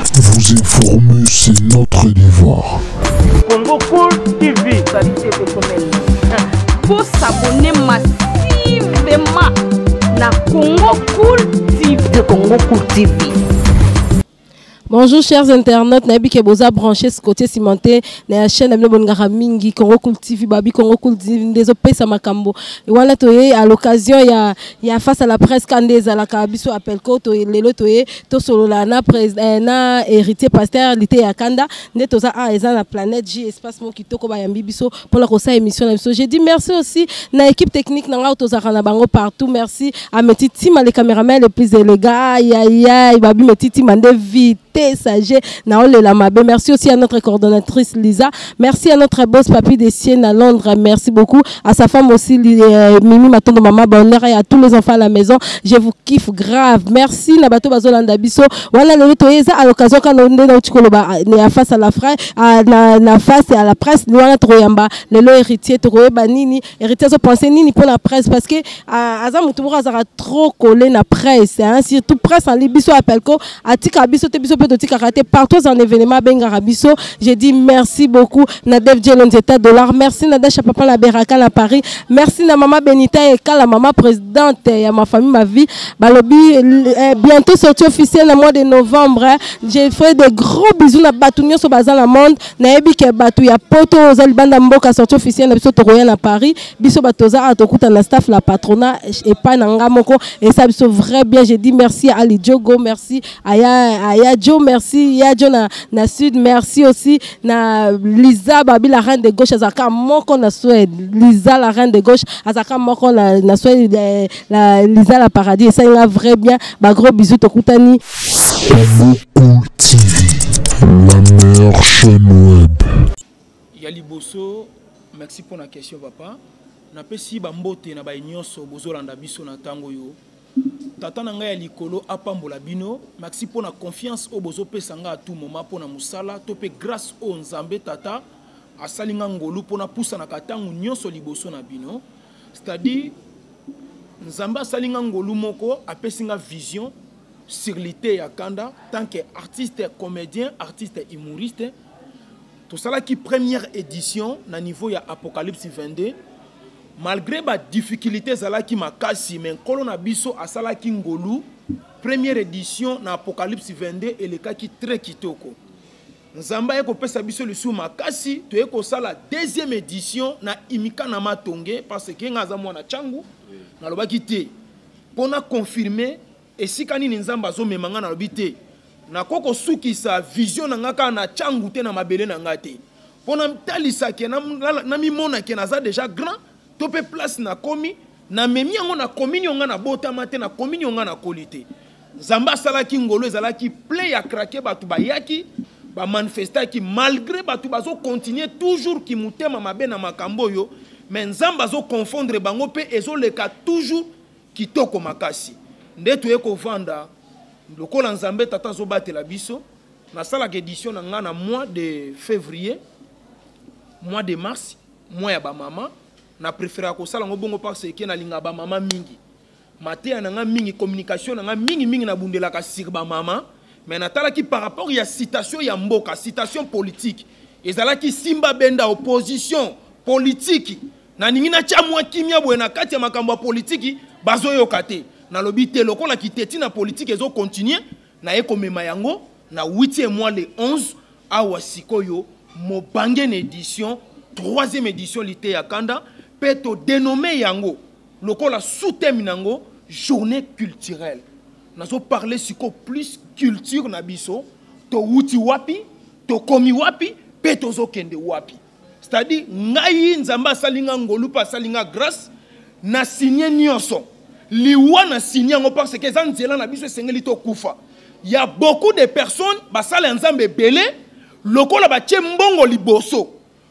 Vous informer, c'est notre devoir. Congo Cool TV. Vous s'abonner massivement na Congo Cool TV. De Congo Cool TV. Bonjour chers internautes, nayebi ke boza branché ce côté cimenté na chaîne na bino bolingaka mingi Congo Cool TV, babi Congo Cool TV nde ezopesa makambo wana. Toye à l'occasion ya face à la presse ka nde ezalaka biso appelco. Toye lelo, toye tosolola na héritier pasteur Liteya Kanda. Nde toza a eza na Planète J, espace moko kitoko, bayambi biso mpona kosala émission na biso. J'ai dit merci aussi na équipe technique na ngai tozalaka na bango partout. Merci à Meti Tima, le caméraman le plus élégant. Aïe aïe aïe, babi Meti Tima nde vite sage na olela mabe. Merci aussi à notre coordonnatrice Lisa. Merci à notre boss Papi Dessienne à Londres. Merci beaucoup à sa femme aussi, Mimi Matondo, maman bonheur, et à tous les enfants à la maison. Je vous kiffe grave. Merci na bato bazolanda biso wana. Lelo toyeza à l'occasion quand on est na koloba na face à la frère na face à la presse wana. Toyamba lelo héritier, tokoyeba nini héritier azopense nini pour la presse, parce que aza motu moko azalaka trop collé na presse, hein, surtout presse en ligne. Biso appelko atika biso te, biso mpe totikaka te. Partout en événement abengaka biso. J'ai dit merci beaucoup na Dev Jelonzeta Dollar. Merci na Dasha Papa la Beraka na Paris. Merci na mama Benita Ekala, mama présidente ya ma famille ma vie. Balobi bientôt sortie officielle na mois de novembre, hein. J'ai fait de gros bisous na bato nyonso baza na monde. Nayebi ke bato ya poto oza libanda mboka, sortie officielle na biso tokoya na Paris. Biso bato oza awa tokuta na staff la patronat epai na nga moko esa biso vrai bien. J'ai dit merci à Ali Diogo, merci aya aya Joe, merci ya Joe na sud. Merci aussi na Lisa Babi, la reine de gauche, azalaka moko na Suède. Lisa la reine de gauche azalaka moko na Suède, la Lisa la paradis esalinga vrai bien. Bagros bisous, tokutani. Congo Cool TV, la meilleure chaîne web. Ya liboso, merci mpona question, papa. Napesi bambote na baye nyonso bozolanda biso na ntango oyo. Tata na ngai ya likolo apambola bino. Merci mpona confiance oyo bozopesa ngai à tout moment mpona mosala to mpe grâce oyo Nzambe Tata asali nga ngolu mpona pusanaka ntango nyonso liboso na bino. C'est-à-dire Nzambe asali nga ngolu moko, apesi nga vision sur Liteya Kanda tant que artiste comédien, artiste humoriste. Tosalaki première édition na niveau ya Apocalypse 22. Malgré badifficulté ezalaki makasi, mais Nkolo na biso asalaki ngolu, première édition na Apocalypse 22 elekaki très kitoko. Nzambe aye kopesa biso lisusu makasi, toye kosala deuxième édition na Imika na Matonge, parce que nga aza mwana Tshangu. Nalobaki te mpona confirmer esika nini Nzambe azomema nga. Nalobi te nakoki kosukisa vision na nga kaka na Tshangu te, na mabele na nga te, mpo natalisake namimonake naza déjà grand to mpe place nakomi, namemi yango na commune oyo nga nabotama te, na commune oyo nga nakoli te. Nzambe asalaki ngolu, ezalaki plein ya craquer. Bato bayaki, bamanifestaki malgré bato bazokontinue toujours kimutema mabe na makambo oyo, mais Nzambe azoconfondre bango mpe ezoleka toujours kitoko makasi. Nde toye kovanda lokola Nzambe Tata azobatela biso. Nasalaka édition na nga na mois de février, mois de mars, mois ya bamama. Na préféraka kosala yango bongo parce que nalingaka bamama mingi. Mateya na nga mingi, communication na nga mingi mingi, nabundelaka sur bamama. Mais natalaki par rapport ya citation ya mboka, citation politique ezalaki simba benda opposition politique. Naningi natya mwa kimia boye na kati ya makambo ya politiki, bazoyoka te. Nalobi te lokola kiteti na politike ezokontinue, naye komema yango na 8e mois, le 11 awa. Sikoyo mobange na édition, troisième édition Liteya Kanda, mpe todénommer yango lokola sous-thème nango journée culturelle. Nazoparle sikoyo plus culture na biso, towuti wapi, tokomi wapi mpe tozokende wapi. C'est-à-dire ngai Nzambe asali nga ngolu mpe asali nga grâce na signe nyonso. Liwa na signe yango parce que eza nzela na biso, esengeli tokufa. Ya beaucoup de personnes basala ya Nzambe ebele, lokola batie mbongo liboso,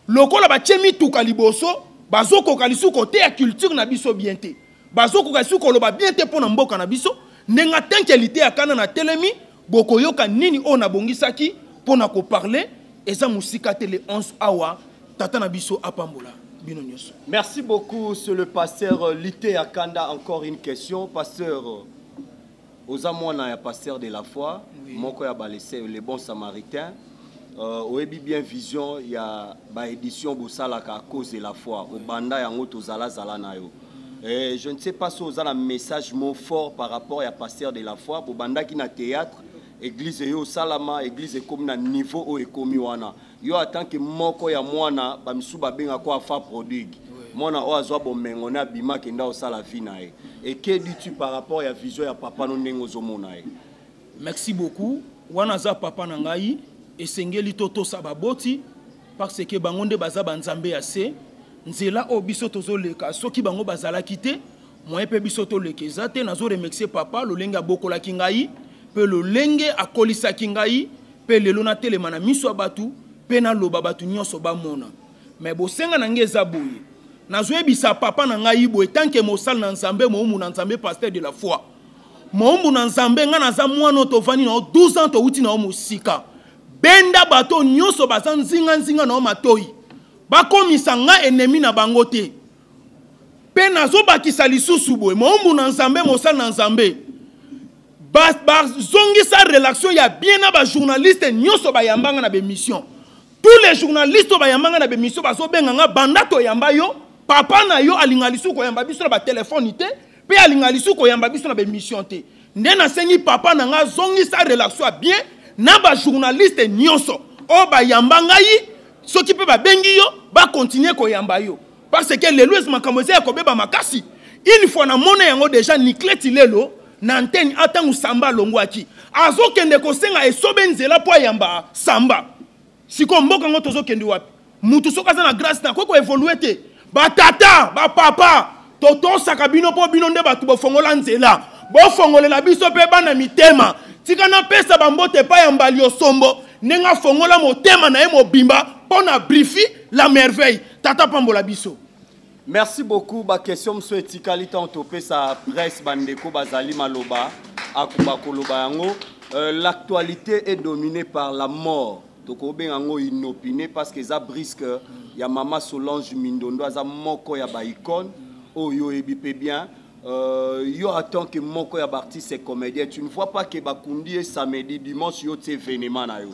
lokola batie mituka liboso, bazokoka lisusu koteya culture na biso bien te, bazokoka lisusu koloba bien te mpo na mboka na biso. Ndenge atanke Liteya Kanda na telemi, bokoyoka nini oyo nabongisaki mpo na koparle. Eza mosika te, le 11 awa. Tata na biso apambola bino nyonso. Merci beaucoup, c'est le pasteur Liteya Kanda. Encore une question, pasteur. Oza mwana ya pasteur de la foi, oui. Moko ya ba les bons samaritains. Oyebi bien vision ya ba édition bosalaka à cause de la foi. Obanda yango tozala zala na yo. Je ne sais pas si oza na message mot fort par rapport ya pasteur de la foi. Bobandaki na théâtre, église yo salama, église ekomi na niveau oyo ekomi wana. Yo en tant que moko ya mwana, ba misu babenga ko afa prodigue. Mwana oyo azwa bomengo na abima akenda kosala vie na ye. Et que dis-tu par rapport ya vision ya papa no ndenge ozomona ye? Merci beaucoup. Wana aza papa na ngai, esengeli totosa baboti parce que bango nde baza banzambe ya se. Nzela oyo biso tozoleka, soki bango bazalaki te, moyen mpe biso toleka eza te. Nazo remercier papa lolenge abokolaki ngai mpe lolenge akolisaki ngai mpe lelo natelema na miso ya bato mpe naloba bato nyonso bamona. Mais bosenga na ngai eza boye, nazoyebisa papa na ngai boye, tant que mosali na Nzambe, moumbu na Nzambe, pasteur de la foi, moumbu na Nzambe, ngai naza mwana oyo tovandi na yo 12 ans, towuti na yo mosika. Benda bato nyonso baza nzinga nzinga na yo matoi, bakomisa nga ennemi na bango te. Mpe nazobakisa lisusu boye, moumbu na Nzambe, mosali na Nzambe, bazongisa relation ya bien na bajournaliste nyonso bayambanga na bemission. Tous les journalistes oyo bayambanga na bemission bazobenga nga, banda toyamba yo, papa na yo alinga lisusu koyamba biso na batelefone te, mpe alinga lisusu koyamba biso na bemission te. Nde nasengi papa na nga azongisa relation ya bien na bajournaliste nyonso oyo bayamba ngai. Soki mpe babengi yo, bakontinue koyamba yo, parce que lelo eza makambo eza ya kobeba makasi. Une fois namona yango déjà, Nicleti lelo na antenne, atangu Samba alongwaki, azokende kosenga esobe nzela mpo ayamba Samba. Sikoyo mboka yango tozokende wapi? Mutu soki aza na grâce na akoki koevolue te. Batata, bapapa, totosaka bino mpo bino nde bato bofongola nzela, bofongolela biso mpe bana mitema. Tika napesa bambote epai ya Mbali Osombo, ndenge afongola motema na ye mobimba mpo na Brifi la merveille. Tata pambola biso. Merci beaucoup. Ba question mosusu etikali ntango topesa presse, bandeko bazali maloba akoba koloba yango. L'actualité est dominée par la mort, tokobenga yango inopiné parce que eza brisque ya mama Solange Mindondo, aza moko ya ba icône oyo oyebi mpe bien. Yo en tant que moko ya baartiste et comédien, tu ne vois pas que bakundi ye samedi, dimanche yo tie événement na yo,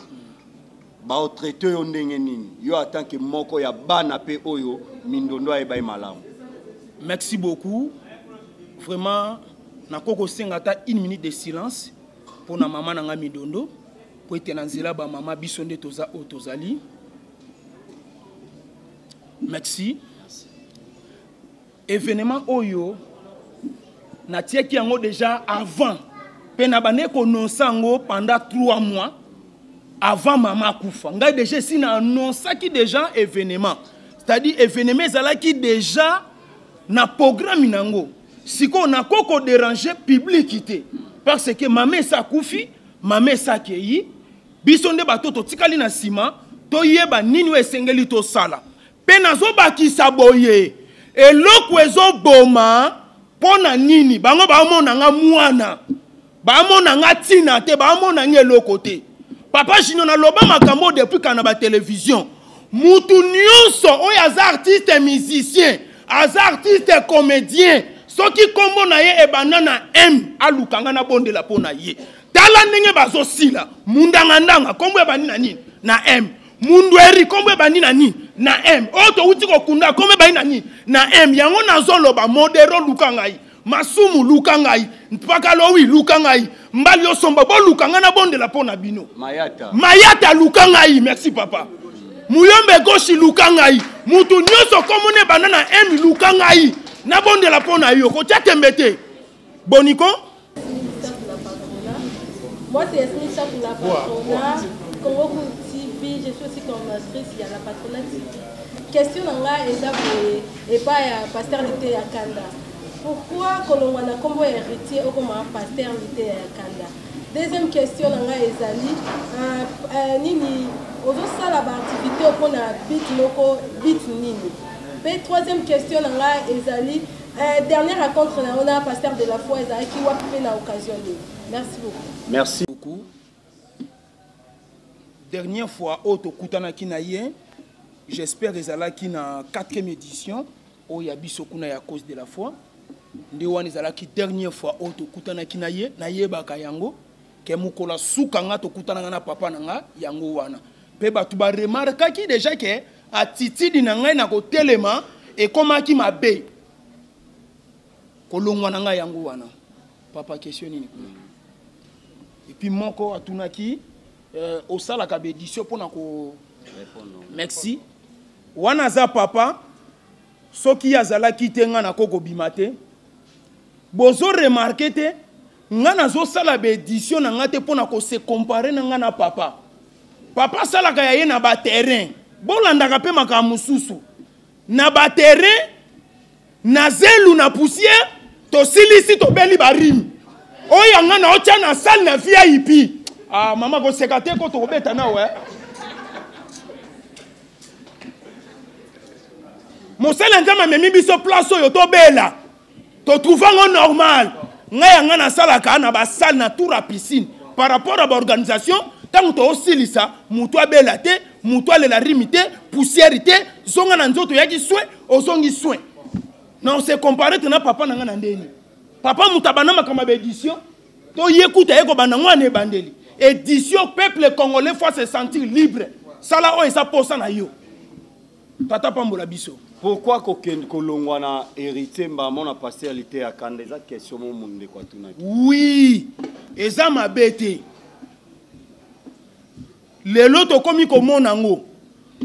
baotraite yo ndenge nini, yo en tant que moko ya bana mpe oyo Mindondo ayeba ye malamu? Merci beaucoup. Vraiment, nakoki kosenga ata une minute de silence mpona mama na ngai Mindondo, po ete na nzela bamama biso nde toza oyo tozali. Merci. Événement oyo natiaki yango déjà avant, mpe na bande kononsa yango pendant 3 mois avant mama akufa. Ngai déjà esi na annonçaki déjà événement, c'est-à-dire événement ezalaki déjà na programme nango. Sikoyo nakoki kodéranger public te, parce que mama esi akufi, mama esi akei, biso nde bato totikali na nsima, toyeba nini oyo esengeli tosala. Mpe nazobakisa boye, eloko ezoboma mpo na nini bango baomona nga mwana, baomona nga ntina te, baomona nga eloko te. Papa Junior, naloba makambo depuis kana ba télévision, mutu nyonso oyo aza artiste musicien, aza artiste comédien, soki kombo na ye ebanda na M, aluka nga nabondela mpo na ye. Tala ndenge bazosila mundangandanga, kombo ebandi na nini? Na M. Mundweri, kombo ebandi na nini? Na M. Oyo towuti kokunda, kombo ebandi na nini? Na M. Yango nazoloba, Modero luka ngai, Masumu luka ngai, Mpakalowi luka ngai, Mbali Osomba boluka ngai nabondela mpo na bino. Mayata, Mayata luka ngai, merci papa. Muyombe Goshi luka ngai, mutu nyonso kombo na ebanda na M luka ngai nabondela mpo na yo, kotia tembe te. Boniko. Moi, c'est Yasmine Chapou, la patrona, Congo Cool TV. Je suis aussi coordonnatrice, il y a la patrona TV. Question na nga eza boye epai ya pasteur Lite ya Kanda. Pourquoi kolongwa na kombo ya héritier okoma pasteur Lite ya Kanda? Deuxième question na nga ezali nini ozosala ba activité mpona bit moko bit nini? Pe troisième question na nga ezali dernière rencontre na ona pasteur de la foi ezalaki wapi pe na occasion nini? Merci beaucoup. Merci beaucoup. Dernière fois oyo tokutanaki na ye, j'espère ezalaki na 4e édition oyo ya biso kuna ya cause de la foi. Nde wana ezalaki dernière fois oyo tokutanaki na ye. Nayebaka yango ke mokolo ya suka nga tokutanaka na papa na nga yango wana. Mpe bato baremarkaki deja ke attitude na ngai na kotelema ekomaki mabe. Kolongwa na ngai yango wana. Papa, question nini kuna? Et puis moko atunaki, osalaka ba édition mpona ko merci. Wana aza papa, soki azalaki te nga nako kobima te. Bozo remarquer te nga nazosala ba édition na nga te mpona ko se comparer na nga na papa. Papa asalaka ya ye na ba terrain. Bolandaka mpe makambo mosusu. Na ba terrain, na zelu na poussière, tosilisi tobeli ba rime. Oyo nga na otya na salle na VIP. Ah mama koseka te ko tokobeta na we. Mosali ya Nzambe amemi biso place oyo tobela. Totrouve yango normal. Ngai ya ngai nasalaka na ba salle na tour ya piscine. Par rapport à ba organisation, ntango tozosilisa, moto abela te, moto alela rime te, poussière te, zonga na nzoto oyaki soin, ozongi soin. Na on se compare te na papa na ngai na ndeni. Papa moto abanda makambo ya ba édition, to ye kuta ye kobanda ngo na ebandeli. Édition peuple congolais faut se sentir libre. Sala oyo eza posa na yo. Tata pambola biso. Pourquoi kokende kolongwa na héritier mbamo na pasteur Liteya Kanda? Eza question mo mundeko atunaki. Oui, eza mabe te. Lelo tokomi komona ngo.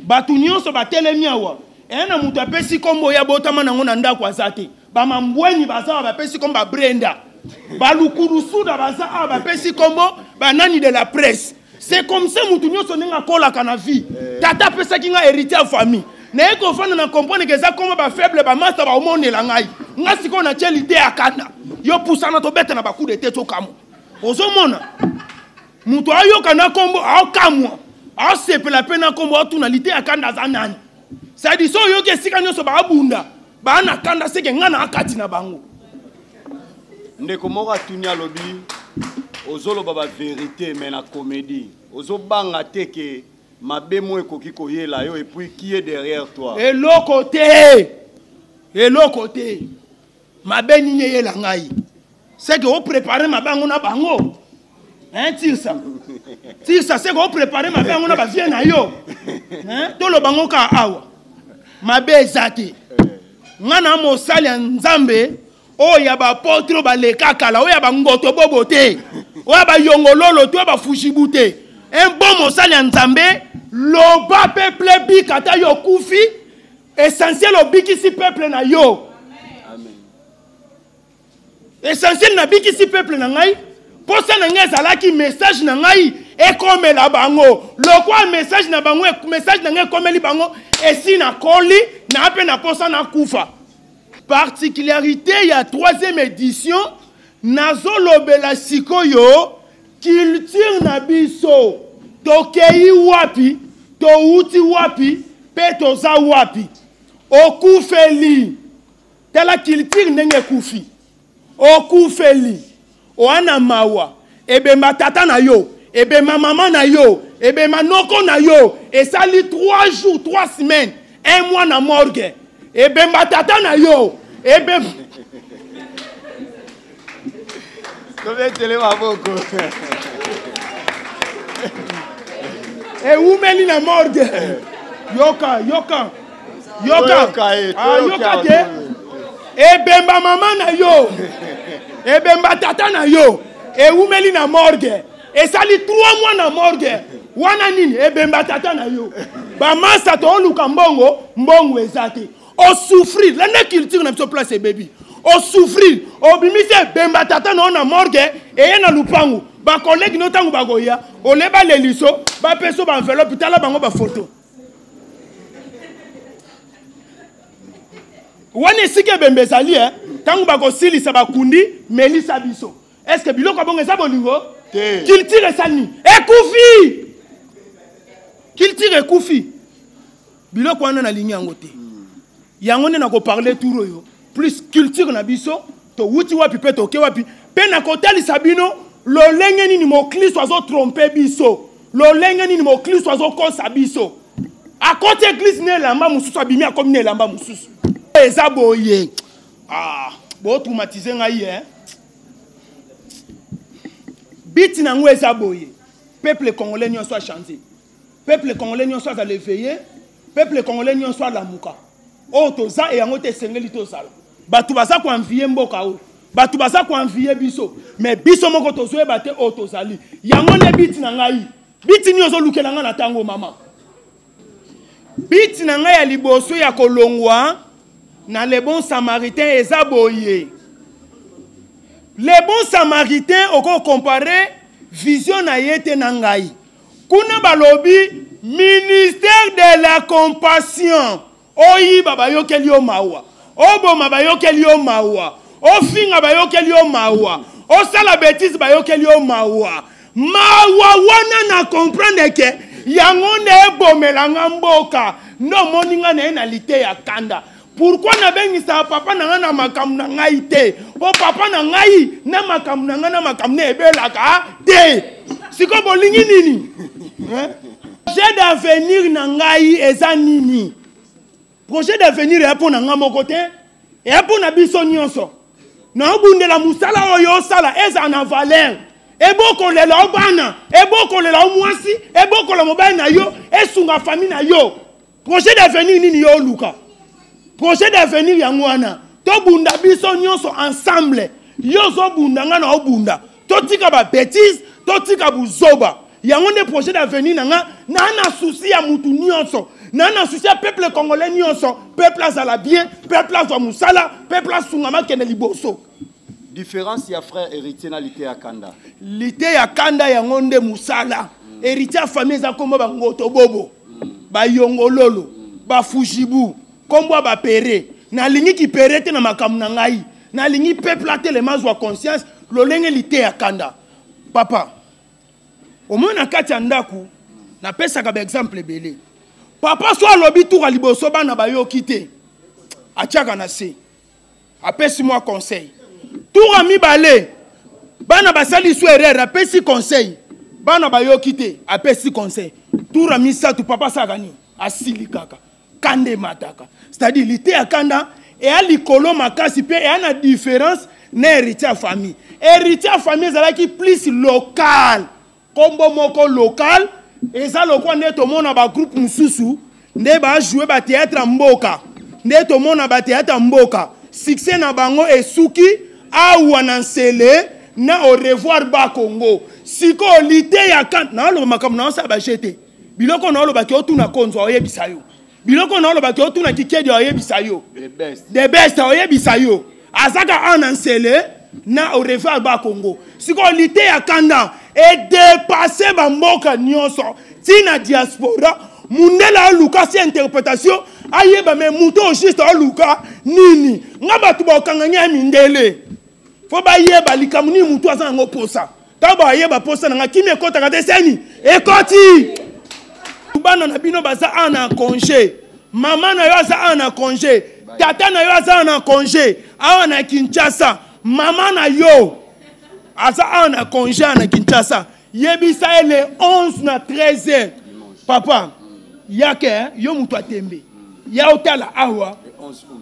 Bato nyonso batelemi awa. Eya na moto apesi kombo ya botama nango na ndako aza te. Ba mambweni baza awa bapesi kombo ba Brenda. Ba Lukulusuda baza awa bapesi kombo ba nani de la presse. C'est comme ça mutu nyonso ndenge akolaka na vie. Tata apesaki nga héritier ya famille. Naye kofanda na comprendre que eza kombo ba faible ba master ba omonela ngai. Nga sikoyo na tie l'idée ya kanda. Yo pusana tobeta na ba coup de tête okamwa. Ozomona mutu ayoka na kombo aokamwa. Aosepela pe na kombo atuna l'idée ya kanda aza nani. C'est-à-dire so oyoki esika nyonso baabunda baa na kanda seke nga na akati na bango. Ndeko moko atuni alobi ozoloba ba vérité mais na comédie ozobanga te ke mabe mo ekoki koyela yo et puis qui est derrière toi? Eloko te, eloko te. Mabe nini eyela ngai? C'est que o préparer mabe yango na bango. Hein, Tirsa? Tirsa, c'est que o préparer mabe yango na ba vie na yo. Hein, toloba ngo ka awa. Mabe eza te. Nga na mosali ya Nzambe oyo ya ba apôtre oyo baleka kala, oyo ya ba ngoto bobo te, oyo ya ba yongololo te, oyo ya ba fujibu te. Un bon mosali ya Nzambe, loba peuple bika ata yo okufi, essentiel obikisi peuple na yo. Amen. Essentiel nabikisi peuple na ngai, posa na ngai ezalaki message na ngai ekomela bango. Lokwa message na bango, message na ngai ekomeli bango, esi nakoli, na pe na posa na kufa. Particularité ya 3e édition, nazolobela sikoyo culture na biso. Tokei wapi, touti wapi, pe toza wapi. Okufeli. Tala culture ndenge ekufi. Okufeli. Oana mawa. Ebemba tata na yo, ebemba mama na yo, ebemba noko na yo. Esali 3 jours, 3 semaines, 1 mois na morgue. Ebemba tata na yo, ebemba Tobetele maboko. Ewumeli na morgue. Yoka, yoka. Yoka. Toyoka ye, Ah, toyoka yoka te. Ebemba mama na yo. Ebemba tata na yo. Ewumeli na morgue. Esali 3 mois na morgue. Wana nini? Ebemba tata na yo. Ba masa tooluka mbongo, mbongo eza te. O souffrir, landa culture na biso place ebebi. O souffrir, obimisi ebemba tata na yo na morgue, eye na lupangu. Ba collègue no tango bakoya, oleba leliso, ba peso ba enveloppe, tala bango ba photo. Wana esika ebembe ezali, eh? Tango bakosilisa bakundi, melisa biso. Est-ce que biloko ya bongo eza bolingo? Te. Culture esali nini? Ekufi! Culture ekufi. Biloko wana nalingi yango te. Yango nde nakoparle tour oyo. Plus culture na biso, towuti wapi pe toke wapi, pe nakotalisa bino lolenge nini moklisto azotrompe biso, lolenge nini moklisto azokosa biso. Akoti église na elamba mosusu, abimi akomi na elamba mosusu. Eza boye. Ah. Botraumatise ngai eh. Biti na yango eza boye. Peuple congolais nyonso a changer. Peuple congolais nyonso azala éveillé. Peuple congolais nyonso alamuka. Oyo toza e yango te esengeli tozala. Bato baza koenvie mboka oyo. Bato baza koenvie biso. Mais biso moko tozoyeba te oyo tozali. Yango nde biti na ngai. Biti nini ozolukela ngai na ntango mama? Biti na ngai ya liboso ya kolongwa na le bon samaritain eza boye. Le bon samaritain oko comparer vision na ye te na ngai. Kuna balobi ministère de la compassion. Oyiba bayokeli yo mawa, oboma bayokeli yo mawa, ofinga bayokeli yo mawa, osala betise bayokeli yo mawa. Mawa wana na comprendre ke yango nde ebomela nga mboka, nde omoni nga na ye na liteya kanda. Pourquoi nabengisaka papa na ngai na makambo na ngai te? Mpo papa na ngai na makambo na ngai na makambo na ebelaka te. Sikoyo bolingi nini? Projet d'avenir na ngai eza nini? Projet d'avenir eya mpo na ngai moko te, eya mpo na biso nyonso. Naobundela mosala oyo osala ezala na valeur, ebokolela o bana, ebokolela o mwasi, ebokola mobali na yo, esunga famille na yo. Projet d'avenir nini yo oluka? Projet d'avenir yango wana tobunda biso nyonso ensemble. Yo ozobunda, nga na obunda, totika ba bêtises, totika buzoba. Yango nde projet d'avenir na nga. Na na souci ya mutu nyonso, na na souci ya peuple congolais nyonso. Peuple azala bien, peuple azwa mosala, peuple asungama akende liboso. Différence ya frère héritier na liteya kanda. Liteya kanda yango nde mosala. Héritier ya famille eza kombo ba ngoto bobo, ba yongololo, ba fujibu, kombo ya ba pere. Nalingi ki pere te na makambo na ngai. Nalingi peuple atelema azwa conscience lolenge liteya kanda. Papa, omoni na kati ya ndako napesaka ba exemple ebele. Papa so alobi tour ya liboso bana bayoki te, atiaka na se, apesi mwa conseil. Tour ya mibale bana basali su erreur, apesi conseil, bana bayoki te, apesi conseil. Tour ya misato papa asalaka nini? Asili kaka, kanda emataka. C'est-à-dire liteya kanda eya likolo makasi mpe eya na différence na héritier ya famille. Héritier ya famille ezalaki plus local, kombo moko local, eza lokwa nde tomona ba groupe mosusu nde ba jouer ba théâtre ya mboka, nde tomona ba théâtre ya mboka succès na bango esuki awa na nsele na au revoir ba Congo. Sikoyo liteya kanda, naoloba makambo na osala ba jete biloko naolobaki otuna konzo oyebisa yo biloko naolobaki otuna kikedi oyebisa yo the best oyebisa yo azaka awa na nsele na au revoir ba Congo. Sikoyo liteya kanda edepasse bamboka nyonso ti na diaspora. Mundele aluka si interprétation ayeba, me moto oyo juste aluka nini? Nga bato bakokanga ngai mindele fo bayeba likambo nini moto aza nango posa. Ntango bayeba posa na nga, kimi ekotaka te, seni ekoti. Bana na bino baza awa na congé, mama na yo aza awa na congé, tata na yo aza awa na congé awa na Kinshasa, mama na yo aza awa na congé awa na Kinshasa. Yebisa ye le 11 na 13 heures. Papa yake yo moto atembe ya otala awa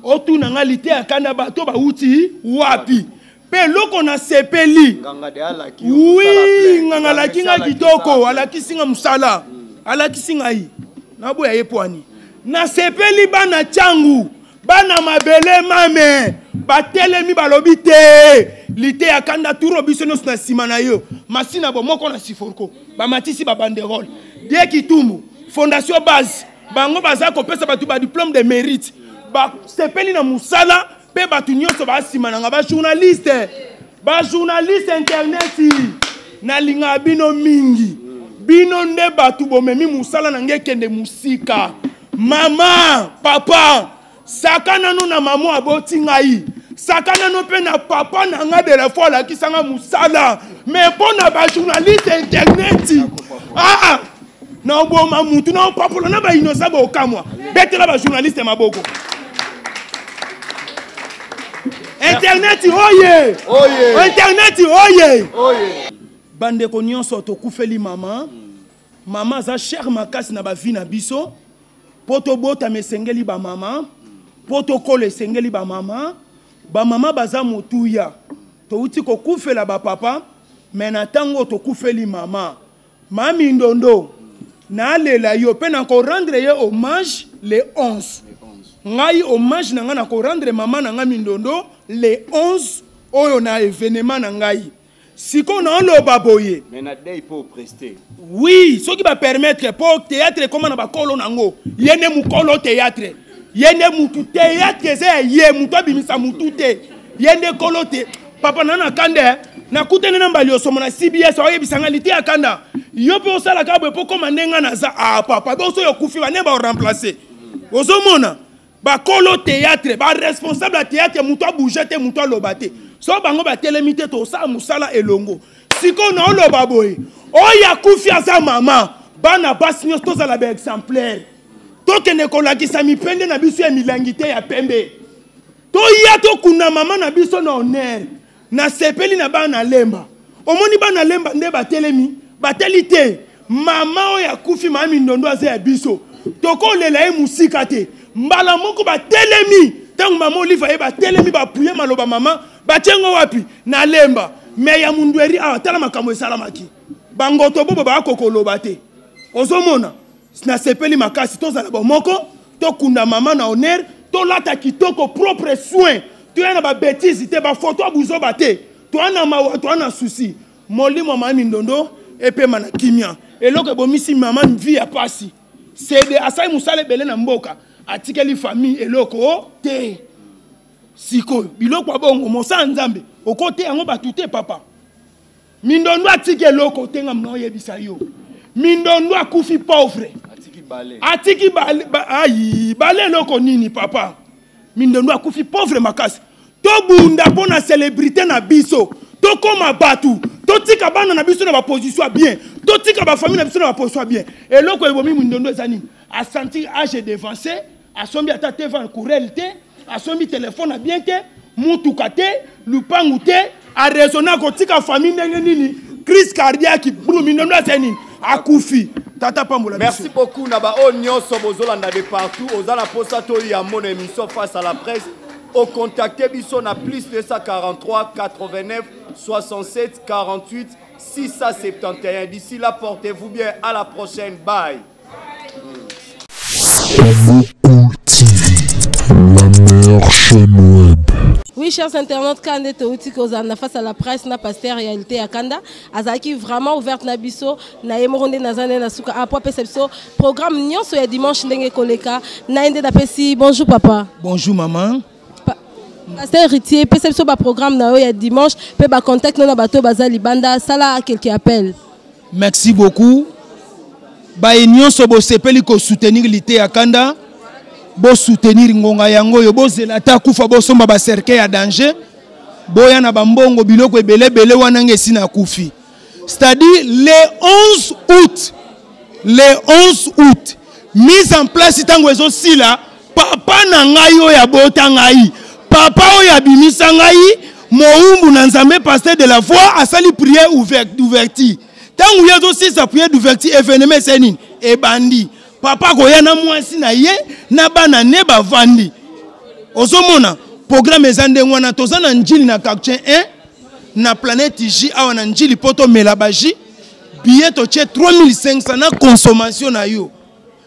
otuna nga liteya kanda bato bauti wapi mpe eloko nasepeli. Oui, nganga alaki nga kitoko, alakisi nga mosala, alakisi ngai naboya ye pwani. Nasepeli bana Tshangu, bana mabele mame batelemi balobi te liteya kanda turo biso nyonso na nsima na yo. Masina bo moko na siforko bamatisi ba banderole die kitumbu fondation base bango baza kopesa bato ba diplôme de mérite, basepeli na mosala mpe bato nyonso basima na nga ba journaliste, ba journaliste internet nalingaka bino mingi. Bino nde bato bomemi mosala na ngai ekende mosika. Mama, papa, saka nano na mama aboti ngai, saka nano mpe na papa na ngai de la foi alakisa nga mosala. Mais mpo na ba journaliste internet, ah, na oboma mutu na opapola na ba innocent bokamwa. Betela ba journaliste maboko. Internet oye, internet oye. Bandeko nyonso tokufeli mama. Mama aza cher makasi na ba vie na biso. Po tobotama esengeli ba mama, po tokola esengeli ba mama, Bamama baza motuya. Touti kokufela bapapa, me na ntango tokufeli mama. Mami Ndondo, nalela yo mpe nakorendre ye hommage le 11. Ngai hommage na ngai nakorendre mama na ngai Mindondo le 11 oyo na événement na ngai. Sikoyo naoloba boye. Mais na deuil mpo opreste. Oui, soki bapermettre mpo théâtre ekóma na bakolo nango. Ye nde mokolo théâtre. Ye nde mutu théâtre eza ya ye, mutu abimisa mutu te. Ye nde kolo te. Papa na na kanda nakutani na mbali osomo na CBS oyebisa ngai lite ya kanda. Yo mpe osalaka boye mpo koma nde ngai naza. Ah papa, boso yo okufi ba nde ba remplacer. Ozomona bakolo théâtre, ba responsable ya théâtre, mutu abouge te, mutu aloba te. So bango batelemi te, tosala mosala elongo. Sikoyo naoloba boye, oyo akufi aza mama, bana basi nyonso tozala ba exemplaire. Tokende kolakisa mipende na biso ya milangi te ya pembe. Toya tokunda mama na biso na honneur. Nasepeli na bana Lemba. Omoni bana Lemba nde batelemi, bateli te. Mama oyo akufi, mama Mindondo aza ya biso. Tokolela ye mosika te. Mbala moko batelemi. Ntango mama Olive aye, batelemi, bapuye maloba mama, batie ngo wapi? Na Lemba. Me ya Mundweri awa, tala makambo esalamaki. Bangoto bobo bakokoloba te. Ozomona? Nasepeli makasi, tozala bomoko, tokunda mama na honneur, tolata kitoko, propre soin, toya na babêtise te, bafoto ya buzoba te, toya na mawa, toya na souci. Molimo ya mama Mindondo epema na kimia. Eloko ebomisi mama vie ya pasi. Sede asali mosala ebele na mboka, atikeli famille eloko te. Sikoyo biloko ya bongo mosala Nzambe okote yango bato te papa. Mindondo atiki eloko te, nga mna oyebisa yo. Mindondo akufi pauvre. Atiki bale. Atiki bale, ba, ayi, bale eloko nini papa? Mindondo akufi pauvre makasi. Tobunda mpo na célébrité na biso. Tokoma batu, totika bana na biso na ba position ya bien, totika ba famille na biso na ba position ya bien. Eloko ebomi Mindondo eza nini? A sentir âge devancé, asombi ata te van courel te, asombi telefone ya bien te, mutuka te, lupangu te, a raisonner akotika famille ndenge nini? Crise cardiaque, bru Mindondo asali nini? Akufi. Tata pambola biso. Merci beaucoup na ba oyo nyonso bozolanda de partout. Oza na posa to yambo na émission face à la presse. Au contacter biso na plus 243 89 67 48 671. D'ici là, portez-vous bien. À la prochaine. Bye. Congo Cool TV, la meilleure chaîne web. Oui, chers internautes, Kande Touti Kozana face à la presse, na pasteur réalité à Kanda, azaki vraiment ouverte na biso, na yemoronde na zane na suka a pesa biso programme nyonso ya dimanche ndenge koleka, na ende na pesi. Bonjour papa. Bonjour maman. Pasteur Héritier, pesa biso ba programme na yo ya dimanche, pe ba contact na bato baza libanda, sala quelques appels. Merci beaucoup. Baye nyonso bosepeli ko soutenir lite ya Kanda, bo soutenir ngonga yango yo bozela ata kufa bosomba ba cercueil ya danger, boya na bambongo biloko ebele ebele wana nge esi na kufi. C'est-à-dire le 11 août, le 11 août, mise en place ntango ezosila, papa na ngai oyo abota ngai, papa oyo abimisa ngai, mowumbu na Nzambe, pasteur de la foi, asali prière d'ouverture. Ntango ye azosisa prière d'ouverture, événement esali nini? Ebandi. Papa akoya na mwasi na ye na bana ne bavandi. Ozomona programme eza ndenge wana. Toza na Njili na quartier 1 na planète J awa na Njili po tomela ba J. Billet totie 3500 na consommation na yo.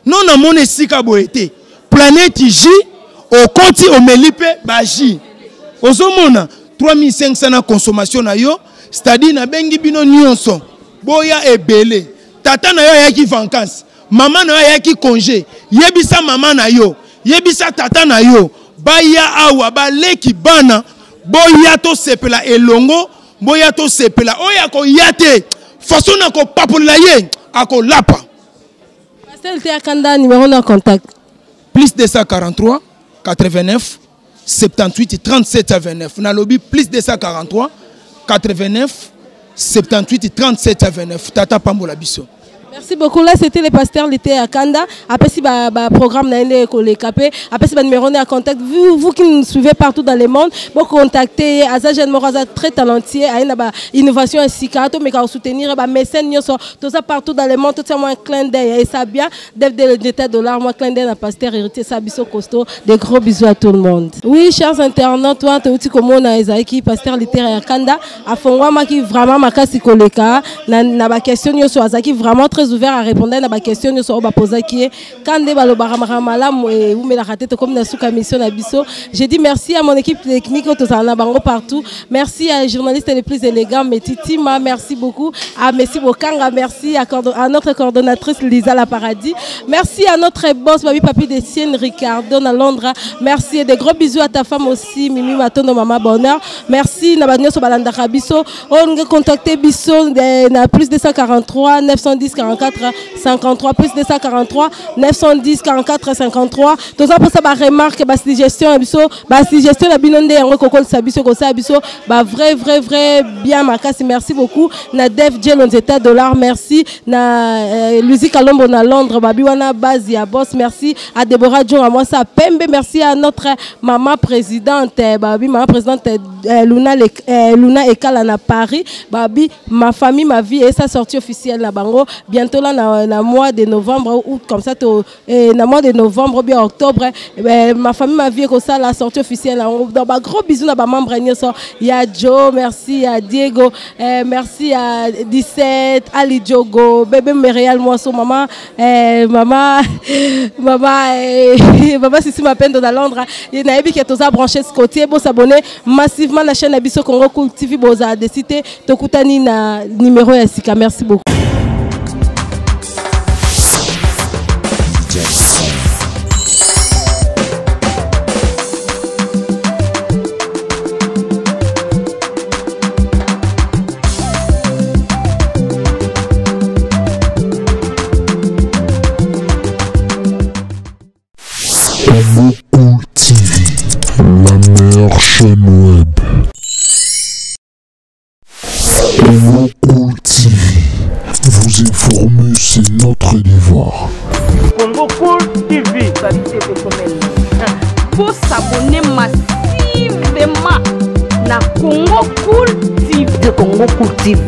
Non, namoni esika boye te. Planète J okoti omeli pe ba J. Ozomona 3500 na consommation na yo, c'est-à-dire nabengi bino nyonso boya ebele. Tata na yo ayaki vacances, mama na yo ayaki congé, yebisa mama na yo, yebisa tata na yo, baya awa baleki bana, boya tosepela elongo, boya tosepela. Oyo akoya te, façon na kopapolela ye akolapa. Pasteur Liteya Kanda, numéro na contact. Plus 243 89 78 37 à 29. Na lobi plus 243 89 78 37 à 29. Tata pambola biso. Merci beaucoup. Là, c'était le pasteur Lité Kanda. Après, si ba, ba programme na ende koleka pe. Après, si ba numéro na contact. Vous, vous qui nous suivez partout dans le monde, vous contactez Aza Jeune Moraza, très talentueux. Aina ba innovation ainsi to mais quand soutenir ba mécène nyonso, tout ça partout dans le monde, tout ça moi un clin d'œil et ça bien. Dev de l'état dollar, moi clin d'œil à pasteur héritier Sabiso costaud. Des gros bisous à tout le monde. Oui, chers internautes, toi, tu es comme on a Esaïki, pasteur Lité Kanda, a fongwa maki vraiment makasi koleka na na ba question nyonso azaki vraiment très ouvert à répondre na ba question nyonso oyo bapozaki ye ka nde balobaka makambo malamu ewumelaka te. Tokomi na suka mission na biso. Je dis merci à mon équipe technique oyo tozala na bango partout. Merci à journaliste le plus élégant Meti Tima, merci beaucoup à Messi Bokanga, merci à notre coordonnatrice Lisa La Paradis, merci à notre boss Babi Papi de Sienne Ricardo na Londres, merci et des gros bisous à ta femme aussi Mimi Matondo Mama Bonheur. Merci na bato nyonso balandaka biso. Oyo olingi contacter biso na plus 243 910 44 53, plus 243 910 44 53. Toza mposa baremarque, basuggestion ya biso, basuggestion na bino nde yango ekokolisa biso, ekosala biso ba vrai vrai vrai bien makasi. Merci beaucoup na Dev Jelo Nzeta Dollar, merci na Luzi Kalombo na Londres, babi wana base ya boss, merci à Deborah Djonga mwasa pembe, merci à notre maman présidente, babi maman présidente Luna, Luna Ekala na Paris, babi ma famille ma vie et sa sortie officielle na bango bientôt là na mois de novembre ou comme ça to, na mois de novembre ou bien octobre, ma famille ma vie comme ça la sortie officielle. Donc ba gros bisous na ba membre nyonso ya Joe, merci à Diego, merci à 17 Ali Diogo, bébé Merial Moiso, maman, maman, maman, maman Sissi Mapendo dans Londres. Il nayebi ke toza branché ce côté, bo s'abonner massivement na chaîne na biso Congo Cool TV, boza décider tokutani na numéro ya sika. Merci beaucoup. Congo Cool TV, la meilleure chaîne web. Congo Cool TV, vous informer, c'est notre devoir. Congo Cool TV, vous s'abonner massivement na Congo Cool TV. De Congo Cool TV.